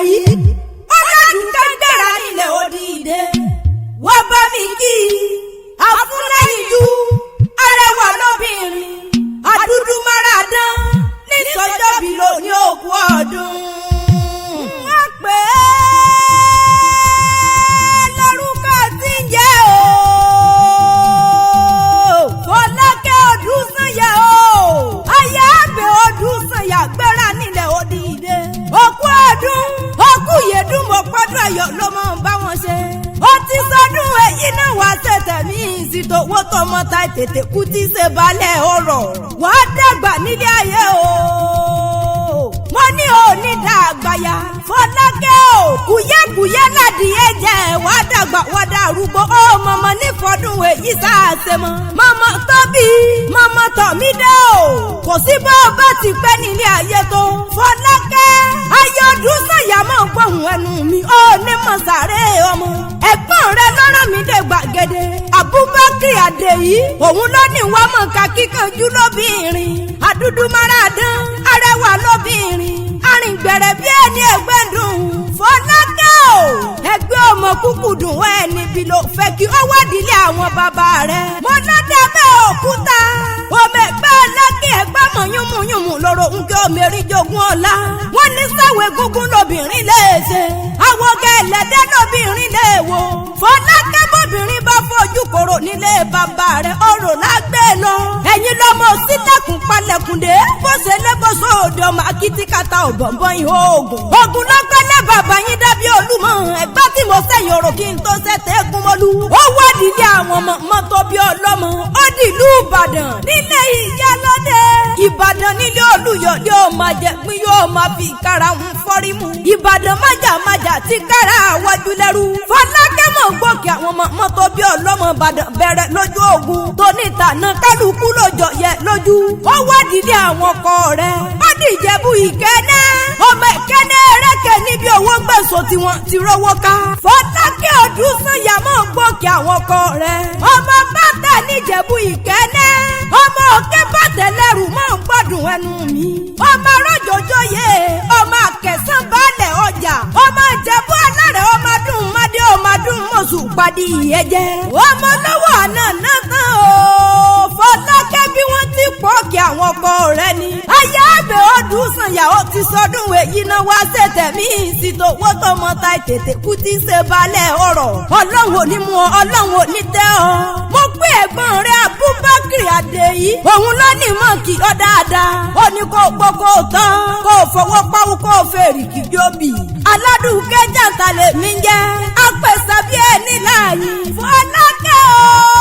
Àdèyí ọ̀làdùnkẹ́ gbéra nílẹ̀ òdìdẹ wọ́n bá mi kí àfúnáyíjú arẹwà lóbìnrin àdúdú máradán nísọjọ́bí lóní òkú ọdún. Wọ́n pè é lórúkọ tí ń jẹ́ o. Fọlákẹ́ Ọdúnsànyà o. Aya àgbẹ̀ Ọdúnsànyà gbéra nílẹ̀ òdìdẹ. Òkú ọdún, òkú yèdùn mọ̀ pọ́dún ayọ̀ ló mọ̀ ń bá wọn ṣe. Ó ti sọdún èyí náà wá tẹ̀tẹ̀ mí ìsìtòwó tọmọ ta tètè kú tí ṣe balẹ̀ ọ̀rọ̀. Wàá dàgbà nílé ayé o. Mo ní òní dàgbàyà. Fọlákẹ́ o, kùyẹ́kùyẹ́ ládìyẹ jẹ́ wàá dàgbà wàá dàrúgbó. Ó mọ̀mọ́ nífọ̀dún èyí sáàsẹ̀ mọ́. Mọ̀mọ́ tóbi, mọ̀mọ́ tọ̀mí dé o. Kò sí bó o bá ti pẹ́ nílé ayé tó. Fọlákẹ́, ayọ̀dún sàyà mọ̀ gbóhùn ẹnu mi. Ó ní mọ̀ sàré ọmọ. Ẹ̀gbọ́n rẹ lọ́rọ̀ mi dé gbàgede. Abubakar Adeyi, òun ló ní wàá mọ̀ ká kíkanjú lóbìnrin. Àdúdú máradán, arẹwà lóbìnrin. Arìngbẹ̀rẹ̀ bí ẹni ẹgbẹ́ dùn. Fọlákẹ́ o, ẹgbẹ́ ọmọ kúkú dùn ẹ́ níbi ló fẹ́ kí ó wádìílé àwọn bàbá rẹ̀. Mo lọ́dẹ bẹ́ òkúta. Ọmọ ẹgbẹ́ ọlọ́kẹ́ ẹgbẹ́ mọ̀ yúnmùyúnmù lọ́rọ̀ nkẹ́ ọmọ erin jogún ọ̀la. Wọ́n ní sáwé gúngún lóbìnrin lè ṣe. Àwọn gẹ̀lẹ́dẹ́ lóbìnrin lè wò. Fọlákẹ́ bóbìnrin bá fojú kòrò nílé bàbá rẹ̀ ọ̀rọ̀ lágbè lọ. Ẹ̀yin lọ́mọ sílẹ̀kùn palẹ̀kùndé. Bó ṣe lé bó ṣe òde ọmọ akitikata ọ̀bọ̀nbọ̀n ihò oògùn. Ogun lọ́kọ́lẹ́ bàbá yín dábí olúmọ. Ẹ̀gbá tí mo sẹ́yìn ọ̀rọ̀ kí n tó ṣẹ̀tẹ̀ gúnmọ́lú. Ó wádìí ilé àwọn ọmọ mọ́tò bí ọlọ́mọ. Ó dìlú Ìbàdàn nílé ìyálóde. Ìbàdàn nílé Olúyọ̀lé ó máa jẹ pín yóò máa fi kára ń fọ́rí mu. Ìbàdàn májàmájà ti kára wájú lẹ́rú. Fọlákẹ́ mọ̀ gbòkè àwọn ọmọ mọ́tò bí ọlọ́mọ Ìbàdàn bẹ̀rẹ̀ lójú ogun. Tóní tàná kálukú lójọ yẹ lójú. Ó wádìí ilé àwọn ọkọ rẹ̀. Ó dìjẹ́bú ìkẹ́nẹ́. Ọmọ ìkẹ́nẹ́ rẹ́kẹ̀ níbi owó gbèsò tiwọn ti rówó ká. Fọlákẹ́ Ọdúnsànyà mọ̀ gbòkè àwọn ọkọ rẹ̀. Ọmọ bàtà níjẹ̀bú ìkẹ́nẹ́. Ọmọ òkè bàtẹ̀ lẹ́rù mọ̀ ń gbọ́dùn ẹnu mi. Ọmọ rọ́jòjòyè, ọmọ àkẹsàn balẹ̀ ọjà. Ọmọ ìjẹ̀bú alárẹ̀ ọmọ dùn mádé ọmọ dùn mọ̀sù padì ìyẹ́jẹ́. Ọmọ lọ́wọ́ àná náà tán o. Fọlákẹ́ bí wọ́n ti pọ̀ kí àwọn ọkọ rẹ̀ ni. Ayé àbẹ̀ Ọdúnsànyà ó ti sọdún èyí náà wá ṣètẹ̀mí ìsìtòwó tọmọ ta tètè kú tí ṣe balẹ̀ ọ̀rọ̀. Ọlọ́run ò ní mú ọ, Ọlọ́run ò ní tẹ́ ọ. Mo pé ẹ̀gbọ́n rẹ̀ Abubakar Adeyi. Òun ló ní mọ̀ kí ọ dáadáa. Ó ní kó gbọ́ kó tán. Kó fọwọ́ pawú kó fèrè kí jóbi. Aládùúkẹ́ jàǹtà lèmi ń jẹ́. Apẹ̀sẹ̀ bí ẹni láàyè. Fọlákẹ́ o.